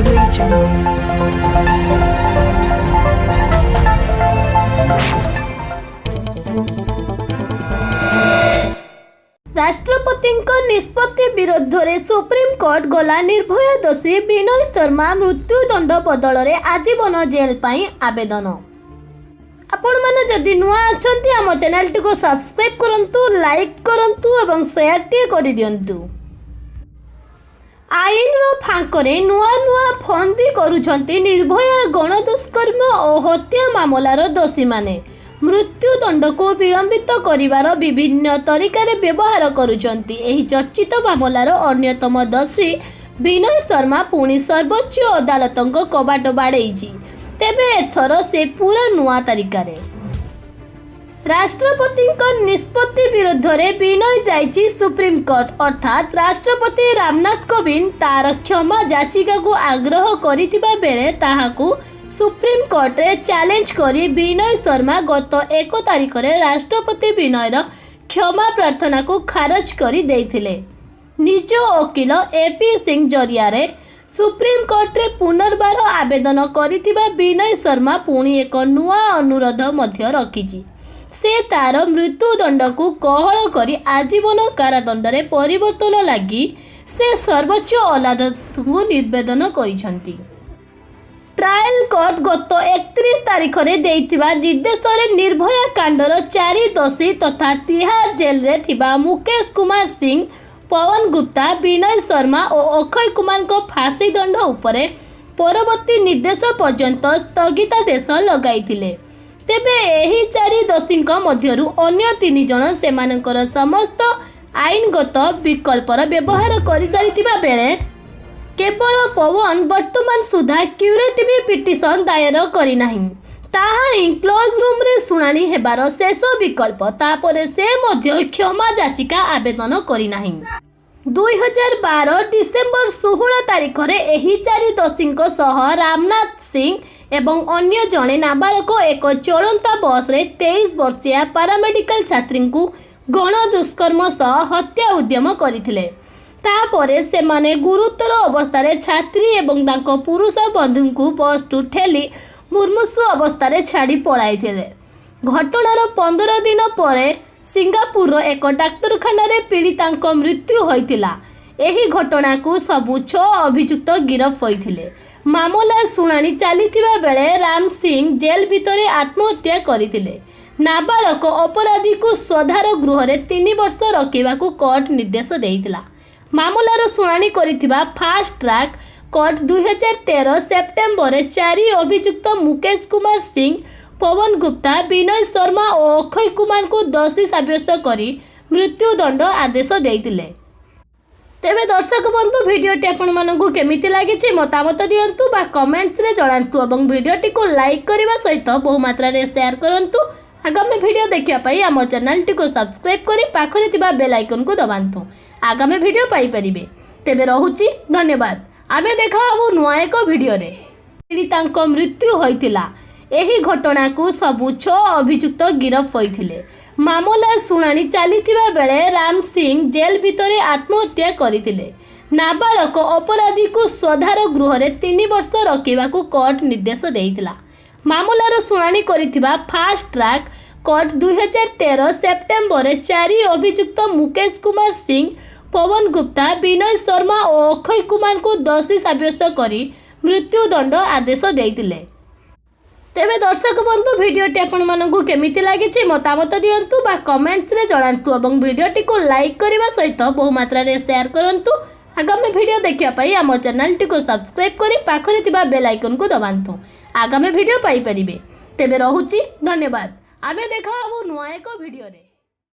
Audio Jungle. ରାଷ୍ଟ୍ରପତିଙ୍କ ନିଷ୍ପତ୍ତି ବିରୋଧରେ ସୁପ୍ରିମକୋର୍ଟ ଗଲା ନିର୍ଭୟା ଦୋଷୀ ବିନୟ ଶର୍ମା ମୃତ୍ୟୁଦଣ୍ଡ ବଦଳରେ ଆଜୀବନ ଜେଲ୍ ପାଇଁ ଆବେଦନ। ଆପଣମାନେ ଯଦି ନୂଆ ଅଛନ୍ତି, ଆମ ଚ୍ୟାନେଲଟିକୁ ସବସ୍କ୍ରାଇବ୍ କରନ୍ତୁ, ଲାଇକ୍ କରନ୍ତୁ ଏବଂ ସେୟାରଟିଏ କରିଦିଅନ୍ତୁ। ଆଇନର ଫାଙ୍କରେ ନୂଆ ନୂଆ ଫନ୍ଦି କରୁଛନ୍ତି ନିର୍ଭୟା ଗଣଦୁଷ୍କର୍ମ ଓ ହତ୍ୟା ମାମଲାର ଦୋଷୀମାନେ। ମୃତ୍ୟୁଦଣ୍ଡକୁ ବିଳମ୍ବିତ କରିବାର ବିଭିନ୍ନ ତରିକାରେ ବ୍ୟବହାର କରୁଛନ୍ତି। ଏହି ଚର୍ଚ୍ଚିତ ମାମଲାର ଅନ୍ୟତମ ଦୋଷୀ ବିନୟ ଶର୍ମା ପୁଣି ସର୍ବୋଚ୍ଚ ଅଦାଲତଙ୍କ କବାଟ ବାଡ଼େଇଛି। ତେବେ ଏଥର ସେ ପୁରା ନୂଆ ତରିକାରେ। ରାଷ୍ଟ୍ରପତିଙ୍କ ନିଷ୍ପତ୍ତି ବିରୁଦ୍ଧରେ ବିନୟ ଯାଇଛି ସୁପ୍ରିମକୋର୍ଟ। ଅର୍ଥାତ୍ ରାଷ୍ଟ୍ରପତି ରାମନାଥ କୋବିନ୍ଦ ତାର କ୍ଷମା ଯାଚିକାକୁ ଆଗ୍ରହ କରିଥିବା ବେଳେ ତାହାକୁ ସୁପ୍ରିମକୋର୍ଟରେ ଚ୍ୟାଲେଞ୍ଜ କରି ବିନୟ ଶର୍ମା ଗତ 1 ତାରିଖରେ ରାଷ୍ଟ୍ରପତି ବିନୟର କ୍ଷମା ପ୍ରାର୍ଥନାକୁ ଖାରଜ କରି ଦେଇଥିଲେ। ନିଜ ଓକିଲ ଏ.ପି. ସିଂ ଜରିଆରେ ସୁପ୍ରିମକୋର୍ଟରେ ପୁନର୍ବାର ଆବେଦନ କରିଥିବା ବିନୟ ଶର୍ମା ପୁଣି ଏକ ନୂଆ ଅନୁରୋଧ ମଧ୍ୟ ରଖିଛି। ସେ ତାର ମୃତ୍ୟୁଦଣ୍ଡକୁ କୋହଳ କରି ଆଜୀବନ କାରାଦଣ୍ଡରେ ପରିବର୍ତ୍ତନ ଲାଗି ସେ ସର୍ବୋଚ୍ଚ ଅଦାଲତଙ୍କୁ ନିବେଦନ କରିଛନ୍ତି। ଟ୍ରାଏଲ କୋର୍ଟ ଗତ 31 ତାରିଖରେ ଦେଇଥିବା ନିର୍ଦ୍ଦେଶରେ ନିର୍ଭୟା କାଣ୍ଡର ଚାରି ଦୋଷୀ ତଥା ତିହାର ଜେଲରେ ଥିବା ମୁକେଶ କୁମାର ସିଂ, ପୱନ ଗୁପ୍ତା, ବିନୟ ଶର୍ମା ଓ ଅକ୍ଷୟ କୁମାରଙ୍କ ଫାଶୀ ଦଣ୍ଡ ଉପରେ ପରବର୍ତ୍ତୀ ନିର୍ଦ୍ଦେଶ ପର୍ଯ୍ୟନ୍ତ ସ୍ଥଗିତାଦେଶ ଲଗାଇଥିଲେ। ତେବେ ଏହି ଚାରି ଦୋଷୀଙ୍କ ମଧ୍ୟରୁ ଅନ୍ୟ ତିନି ଜଣ ସେମାନଙ୍କର ସମସ୍ତ ଆଇନଗତ ବିକଳ୍ପର ବ୍ୟବହାର କରିସାରିଥିବା ବେଳେ କେବଳ ପୱନ ବର୍ତ୍ତମାନ ସୁଦ୍ଧା କ୍ୟୁରେଟିଭ୍ ପିଟିସନ ଦାୟର କରିନାହିଁ। ତାହା ହିଁ କ୍ଲୋଜ ରୁମ୍ରେ ଶୁଣାଣି ହେବାର ଶେଷ ବିକଳ୍ପ। ତାପରେ ସେ ମଧ୍ୟ କ୍ଷମା ଯାଚିକା ଆବେଦନ କରିନାହିଁ। 2012 ଡିସେମ୍ବର 16 ତାରିଖରେ ଏହି ଚାରି ଦୋଷୀଙ୍କ ସହ ରାମନାଥ ସିଂ ଏବଂ ଅନ୍ୟ ଜଣେ ନାବାଳକ ଏକ ଚଳନ୍ତା ବସ୍ରେ 23 ବର୍ଷୀୟା ପାରାମେଡିକାଲ ଛାତ୍ରୀଙ୍କୁ ଗଣଦୁଷ୍କର୍ମ ସହ ହତ୍ୟା ଉଦ୍ୟମ କରିଥିଲେ। ତାପରେ ସେମାନେ ଗୁରୁତର ଅବସ୍ଥାରେ ଛାତ୍ରୀ ଏବଂ ତାଙ୍କ ପୁରୁଷ ବନ୍ଧୁଙ୍କୁ ବସ୍ଠୁ ଠେଲି ମୁମୂର୍ଷୁ ଅବସ୍ଥାରେ ଛାଡ଼ି ପଳାଇଥିଲେ। ଘଟଣାର 15 ଦିନ ପରେ ସିଙ୍ଗାପୁରର ଏକ ଡାକ୍ତରଖାନାରେ ପୀଡ଼ିତାଙ୍କ ମୃତ୍ୟୁ ହୋଇଥିଲା। ଏହି ଘଟଣାକୁ ସବୁ ଛଅ ଅଭିଯୁକ୍ତ ଗିରଫ ହୋଇଥିଲେ। ମାମଲା ଶୁଣାଣି ଚାଲିଥିବା ବେଳେ ରାମ ସିଂ ଜେଲ ଭିତରେ ଆତ୍ମହତ୍ୟା କରିଥିଲେ। ନାବାଳକ ଅପରାଧୀକୁ ସ୍ୱାଧାର ଗୃହରେ 3 ବର୍ଷ ରଖିବାକୁ କୋର୍ଟ ନିର୍ଦ୍ଦେଶ ଦେଇଥିଲା। ମାମଲାର ଶୁଣାଣି କରିଥିବା ଫାଷ୍ଟ ଟ୍ରାକ୍ କୋର୍ଟ 2013 ସେପ୍ଟେମ୍ବରରେ ଚାରି ଅଭିଯୁକ୍ତ ମୁକେଶ କୁମାର ସିଂ, ପୱନ ଗୁପ୍ତା, ବିନୟ ଶର୍ମା ଓ ଅକ୍ଷୟ କୁମାରଙ୍କୁ ଦୋଷୀ ସାବ୍ୟସ୍ତ କରି ମୃତ୍ୟୁଦଣ୍ଡ ଆଦେଶ ଦେଇଥିଲେ। ତେବେ ଦର୍ଶକ ବନ୍ଧୁ, ଭିଡ଼ିଓଟି ଆପଣମାନଙ୍କୁ କେମିତି ଲାଗିଛି ମତାମତ ଦିଅନ୍ତୁ ବା କମେଣ୍ଟସରେ ଜଣାନ୍ତୁ ଏବଂ ଭିଡ଼ିଓଟିକୁ ଲାଇକ୍ କରିବା ସହିତ ବହୁ ମାତ୍ରାରେ ସେୟାର କରନ୍ତୁ। ଆଗାମୀ ଭିଡ଼ିଓ ଦେଖିବା ପାଇଁ ଆମ ଚ୍ୟାନେଲଟିକୁ ସବସ୍କ୍ରାଇବ୍ କରି ପାଖରେ ଥିବା ବେଲ୍ ଆଇକନକୁ ଦବାନ୍ତୁ, ଆଗାମୀ ଭିଡ଼ିଓ ପାଇପାରିବେ। ତେବେ ରହୁଛି, ଧନ୍ୟବାଦ। ଆମେ ଦେଖା ହେବୁ ନୂଆ ଏକ ଭିଡ଼ିଓରେ। ପୀଡ଼ିତାଙ୍କ ମୃତ୍ୟୁ ହୋଇଥିଲା। ଏହି ଘଟଣାକୁ ସବୁ ଛଅ ଅଭିଯୁକ୍ତ ଗିରଫ ହୋଇଥିଲେ। ମାମଲା ଶୁଣାଣି ଚାଲିଥିବା ବେଳେ ରାମ ସିଂ ଜେଲ ଭିତରେ ଆତ୍ମହତ୍ୟା କରିଥିଲେ। ନାବାଳକ ଅପରାଧୀକୁ ସ୍ୱାଧାର ଗୃହରେ 3 ବର୍ଷ ରଖିବାକୁ କୋର୍ଟ ନିର୍ଦ୍ଦେଶ ଦେଇଥିଲା। ମାମଲାର ଶୁଣାଣି କରିଥିବା ଫାଷ୍ଟ ଟ୍ରାକ୍ କୋର୍ଟ 2013 ସେପ୍ଟେମ୍ବରରେ ଚାରି ଅଭିଯୁକ୍ତ ମୁକେଶ କୁମାର ସିଂ, ପୱନ ଗୁପ୍ତା, ବିନୟ ଶର୍ମା ଓ ଅକ୍ଷୟ କୁମାରଙ୍କୁ ଦୋଷୀ ସାବ୍ୟସ୍ତ କରି ମୃତ୍ୟୁଦଣ୍ଡ ଆଦେଶ ଦେଇଥିଲେ। ତେବେ ଦର୍ଶକ ବନ୍ଧୁ, ଭିଡ଼ିଓଟି ଆପଣମାନଙ୍କୁ କେମିତି ଲାଗିଛି ମତାମତ ଦିଅନ୍ତୁ ବା କମେଣ୍ଟସରେ ଜଣାନ୍ତୁ ଏବଂ ଭିଡ଼ିଓଟିକୁ ଲାଇକ୍ କରିବା ସହିତ ବହୁ ମାତ୍ରାରେ ସେୟାର କରନ୍ତୁ। ଆଗାମୀ ଭିଡ଼ିଓ ଦେଖିବା ପାଇଁ ଆମ ଚ୍ୟାନେଲଟିକୁ ସବସ୍କ୍ରାଇବ୍ କରି ପାଖରେ ଥିବା ବେଲ୍ ଆଇକନକୁ ଦବାନ୍ତୁ, ଆଗାମୀ ଭିଡ଼ିଓ ପାଇପାରିବେ। ତେବେ ରହୁଛି, ଧନ୍ୟବାଦ। ଆମେ ଦେଖା ହେବୁ ନୂଆ ଏକ ଭିଡ଼ିଓରେ।